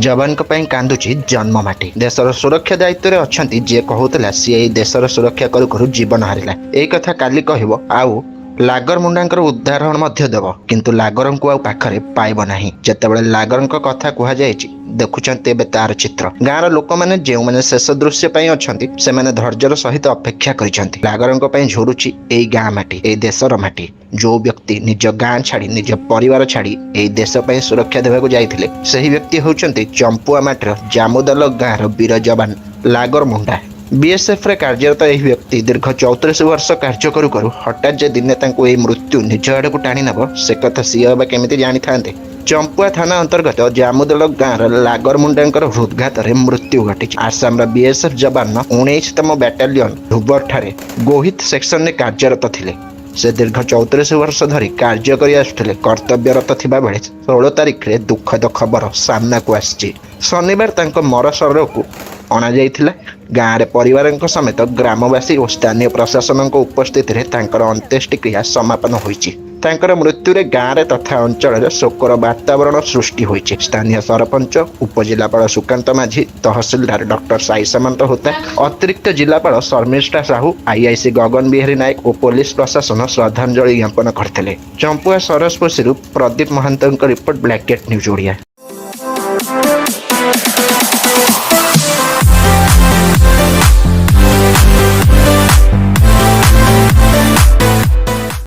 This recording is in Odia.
ଯବାନଙ୍କ ପାଇଁ କାନ୍ଦୁଛି ଜନ୍ମ ମାଟି। ଦେଶର ସୁରକ୍ଷା ଦାୟିତ୍ୱରେ ଅଛନ୍ତି ଯିଏ କହୁଥିଲା, ସିଏ ଏଇ ଦେଶର ସୁରକ୍ଷା କରୁ କରୁ ଜୀବନ ହାରିଲା। ଏଇ କଥା କାଲି କହିବ ଆଉ ଲାଗର ମୁଣ୍ଡାଙ୍କର ଉଦାହରଣ ମଧ୍ୟ ଦେବ, କିନ୍ତୁ ଲାଗରଙ୍କୁ ଆଉ ପାଖରେ ପାଇବ ନାହିଁ। ଯେତେବେଳେ ଲାଗରଙ୍କ କଥା କୁହାଯାଇଛି, ଦେଖୁଛନ୍ତି ଏବେ ତାର ଚିତ୍ର। ଗାଁର ଲୋକମାନେ, ଯେଉଁମାନେ ଶେଷ ଦୃଶ୍ୟ ପାଇଁ ଅଛନ୍ତି, ସେମାନେ ଧୈର୍ଯ୍ୟର ସହିତ ଅପେକ୍ଷା କରିଛନ୍ତି। ଲାଗରଙ୍କ ପାଇଁ ଝୁରୁଛି ଏଇ ଗାଁ ମାଟି, ଏଇ ଦେଶର ମାଟି। ଯୋଉ ବ୍ୟକ୍ତି ନିଜ ଗାଁ ଛାଡ଼ି, ନିଜ ପରିବାର ଛାଡ଼ି ଏଇ ଦେଶ ପାଇଁ ସୁରକ୍ଷା ଦେବାକୁ ଯାଇଥିଲେ, ସେହି ବ୍ୟକ୍ତି ହେଉଛନ୍ତି ଚମ୍ପୁଆ ମାଟିର ଜାମୁଦଲ ଗାଁର ବୀର ଯବାନ ଲାଗର ମୁଣ୍ଡା। ବିଏସ୍ଏଫ୍ରେ କାର୍ଯ୍ୟରତ ଏହି ବ୍ୟକ୍ତି ଦୀର୍ଘ 34 ବର୍ଷ କାର୍ଯ୍ୟ କରୁ କରୁ ହଠାତ୍ ଯେ ଦିନେ ତାଙ୍କୁ ଏହି ମୃତ୍ୟୁ ନିଜ ଆଡ଼କୁ ଟାଣି ନେବ, ସେ କଥା ସିଏ ଅବା କେମିତି ଜାଣିଥାନ୍ତେ? ଚମ୍ପୁଆ ଥାନା ଅନ୍ତର୍ଗତ ଜାମୁଦଲ ଗାଁର ଲାଗର ମୁଣ୍ଡାଙ୍କର ହୃଦଘାତରେ ମୃତ୍ୟୁ ଘଟିଛି। ଆସାମର ବିଏସ୍ଏଫ୍ ଯବାନ 19ତମ ବାଟାଲିୟନ ଧୁବରଠାରେ ଗୋହିତ ସେକ୍ସନରେ କାର୍ଯ୍ୟରତ ଥିଲେ। ସେ ଦୀର୍ଘ 34 ବର୍ଷ ଧରି କାର୍ଯ୍ୟ କରି ଆସୁଥିଲେ। କର୍ତ୍ତବ୍ୟରତ ଥିବାବେଳେ 16 ତାରିଖରେ ଦୁଃଖଦ ଖବର ସାମ୍ନାକୁ ଆସିଛି। ଶନିବାର ତାଙ୍କ ମରଶରୀରକୁ ଅଣାଯାଇଥିଲା। ଗାଁରେ ପରିବାରଙ୍କ ସମେତ ଗ୍ରାମବାସୀ ଓ ସ୍ଥାନୀୟ ପ୍ରଶାସନଙ୍କ ଉପସ୍ଥିତିରେ ତାଙ୍କର ଅନ୍ତ୍ୟେଷ୍ଟିକ୍ରିୟା ସମାପନ ହୋଇଛି। ତାଙ୍କର ମୃତ୍ୟୁରେ ଗାଁରେ ତଥା ଅଞ୍ଚଳରେ ଶୋକର ବାତାବରଣ ସୃଷ୍ଟି ହୋଇଛି। ସ୍ଥାନୀୟ ସରପଞ୍ଚ, ଉପଜିଲ୍ଲାପାଳ ସୁକାନ୍ତ ମାଝୀ, ତହସିଲଦାର ଡକ୍ଟର ସାଇ ସାମନ୍ତ ହୋତା, ଅତିରିକ୍ତ ଜିଲ୍ଲାପାଳ ଶର୍ମିଷ୍ଠା ସାହୁ, ଆଇଆଇସି ଗଗନ ବିହାରୀ ନାୟକ ଓ ପୋଲିସ ପ୍ରଶାସନ ଶ୍ରଦ୍ଧାଞ୍ଜଳି ଜ୍ଞାପନ କରିଥିଲେ। ଚମ୍ପୁଆ ସରସପୋଷୀରୁ ପ୍ରଦୀପ ମହାନ୍ତଙ୍କ report, black gate news Odia.